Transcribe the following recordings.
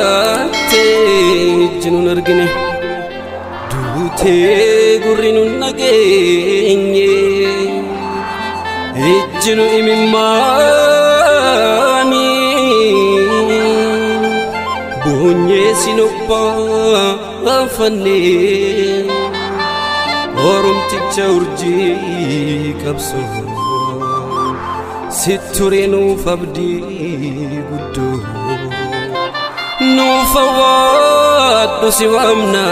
Jiraattee ijji nun argine, duutee gurri nun dhageenye, ijji nu imimmaanii boonyee sin obbaafanne. Oromticha urjii qabsoo, sitti nuuf abdii guddoo, nuuf awwaadhu si waamna,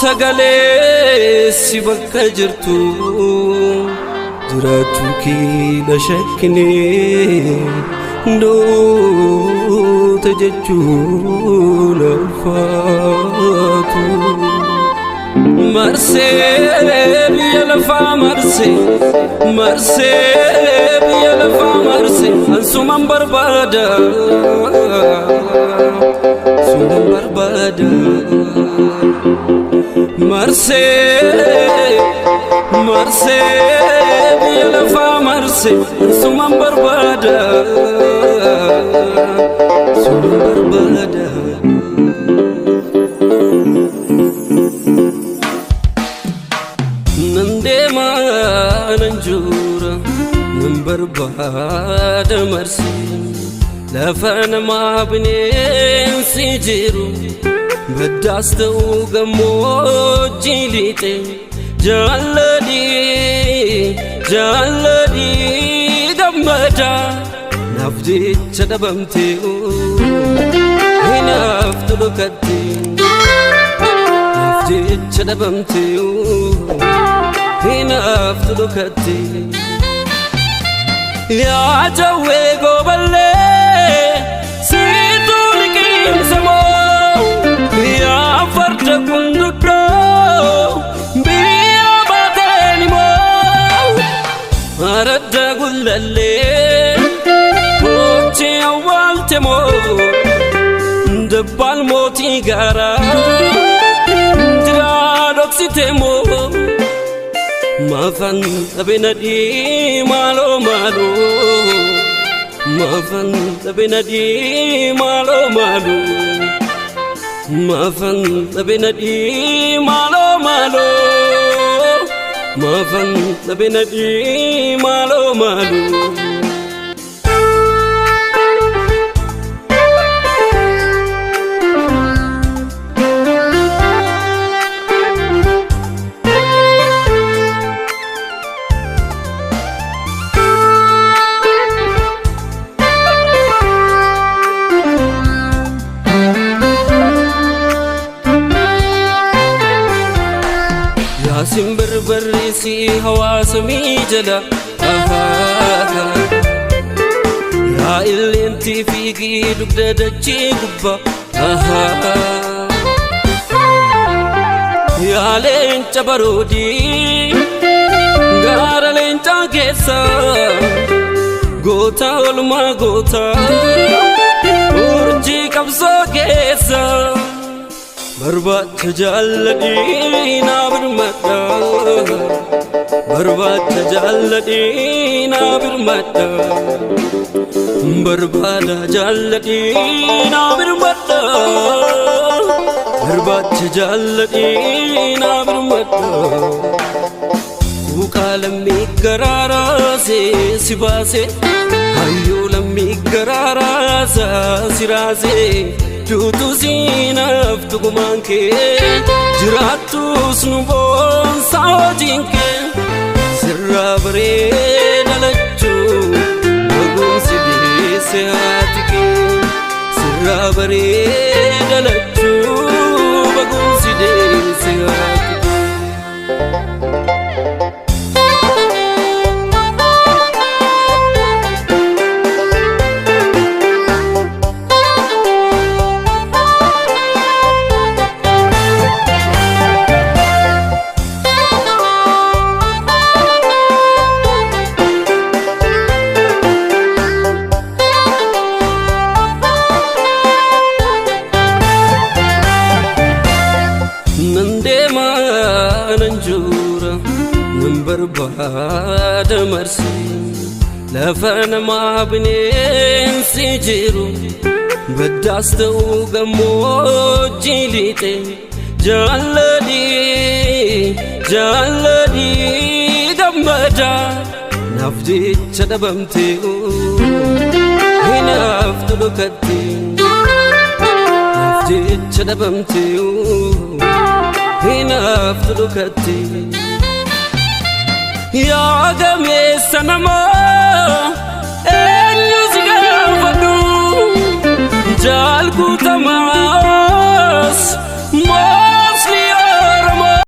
sagalee si bakka jirtu. Jiraachuu kiidha shakkine, duute jechuun ulfaatu. Marsee biyya lafaa marsee, marsee biyya lafaa marsee, ansuman barbaada, suman barbaada. Marsee, marsee biyya lafaa marsee, ansuman barbaada, suman barbaada. Nan deema, nan jura, nan barbaada marsee lafa namaa bineensi jiru, baddaas ta'uu gammoojjii lixe. Jaalladhii, jaalladhii gammada, naaf jecha dhabamtee hinaaftu dhokatte, naaf jecha dhabamtee hinaaftu dhokatte. Yaa jawwee gooballee, siituu liqimsa moo? Yaa farda kunduddoo, biyya baateen moo? Aradda gullallee hojii awwaalte moo? Dabbaal mootii gaaraa jiraa dhoksite moo? Maafan dhabe nadhii maaloo maaloo, maafan dhabe nadhii maaloo maaloo, maafan dhabe nadhii maaloo maaloo, maafan dhabe nadhii maaloo maaloo. Yaasin barbarreessi hawaasa miijala, yaa illeentii fiigii dugda dachii gubbaa, yaa leenca baroodii gaara leencaa keessa, goota olmaa goota urjii qabsoo keessa. Barbaacha jaalladhii naa birmadha, barbaacha jaalladhii naa birmadha, barbaada jaalladhii naa birmadha, barbaacha jaalladhii naa birmadha. Quuqaa lammii garaaraasee si baase, hayyuu lammii garaaraasaa si raasee, duutu siinaaf tugumaan kee, jiraattus nu boonsaa hojiin kee. Sirraa bareeda lachuu baguunsi deesse haati kee, sirraa bareeda lachuu baguunsi deesse haati kee. Nan deema, nan jura, nan barbaada marsee Lafa namaa bineensi jiru baddaas ta'uu gammoojjii lixe jaalladhii jaalladhii gammada naaf jecha dhabamtee hinaaftu dhokatte naaf jecha dhabamtee hinaaftu dhokatte. Yaa gameessa nama.